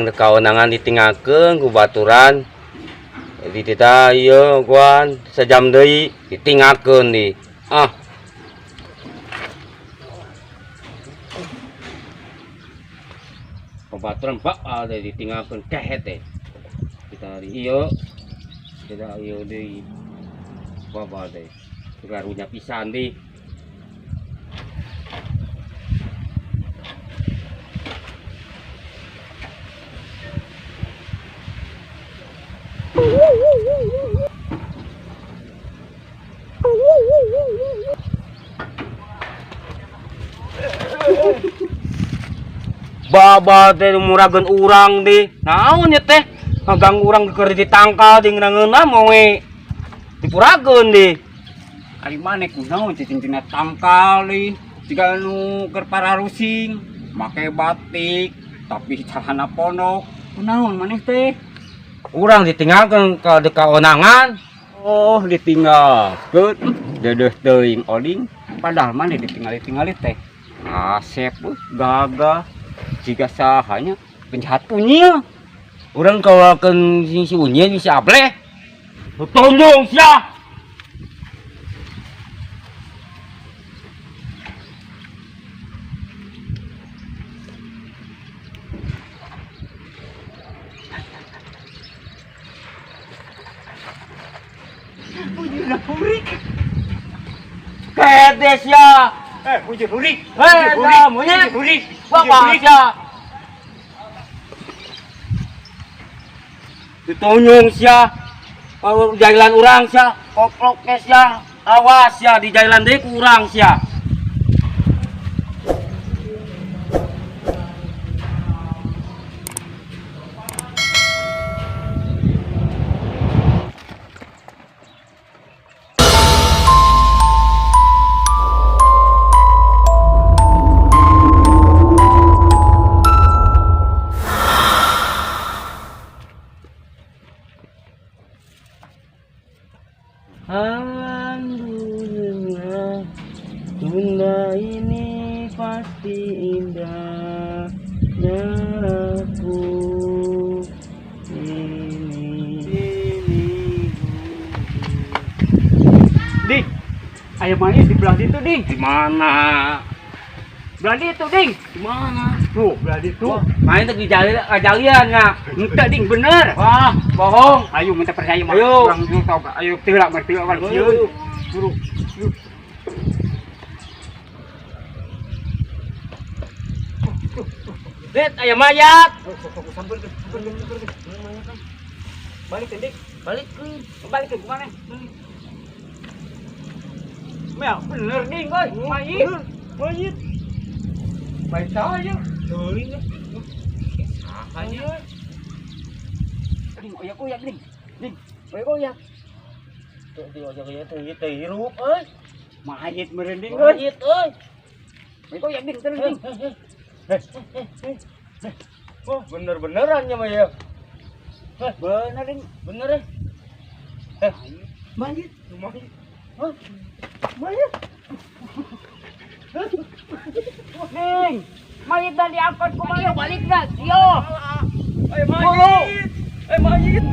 Urang teu kaonangan ditinggalkeun ku baturan. Di tita ieu guan sajam deui ditinggalkeun di. Ah. Pabaturan pak ada ditinggalkeun kehet teh. Kita di ieu. Kita ieu deui. Baba teh. Karunya pisan di. Baba teh murageun urang di. Naon nya teh? Ngaganggu urang keur ditangkal di ngeunah moe. Dipurageun di. Ari maneh kunaon cicing tina tangkal di. Siga nu keur pararusing, make batik tapi celana pondok. Kunaon maneh teh? Urang ditinggalkeun ka kaonangan. Oh, ditinggalkeun. Deudeuh teuing oling, padahal maneh ditinggali-tingali teh. Asep gagah. Jika sahanya penjahat unyil. Urang kawakeun si unyil si Ableh. Tonjong sia. Bujur hurik. Kedes ya. Bujur hurik. Eh, monyet. Hurik. Bapak sia. Ditonyong sia. Kalau jalan urang sia, koplok sia. Awas sia di jalan deui ku urang sia. Alhamdulillah, dunia ini pasti indah. Aku ini. Ding, ayo main di belah situ, Ding. Di mana? Belah situ, Ding. Di mana? Tuh, belah situ. Main tuh di jalan, jalian ya. Entah, Ding, bener. Wah, bohong. Ayo minta percaya mah. Ayo. Urang nu tau gak? Ayo tilak, mari tilak, mari Ayo. sieun. Buru. Lihat, aya mayat. Sampeurkeun. Balik, Dik. Balikeun. Balik ke mana? Mel, bener ding, oi. Mayit. Mayit. Mayit saya. Teuing eh. Sahanya. Ding, oyak-oyak, ding. Ding, oyak-oyak. Tuh di oyak-oyak teh ieu teh hirup euy. Mayit meureun ding, euy. Mayit euy. Oyak-oyak ding, terus ding. Oh, bener-beneran nya mah ya. Bener ding. Bener eh. Mayit. Mayit. Hah? Mayit. Ding, mayit dah diangkut ku mana balik dah. Yo. Eh mayit. Eh mayit.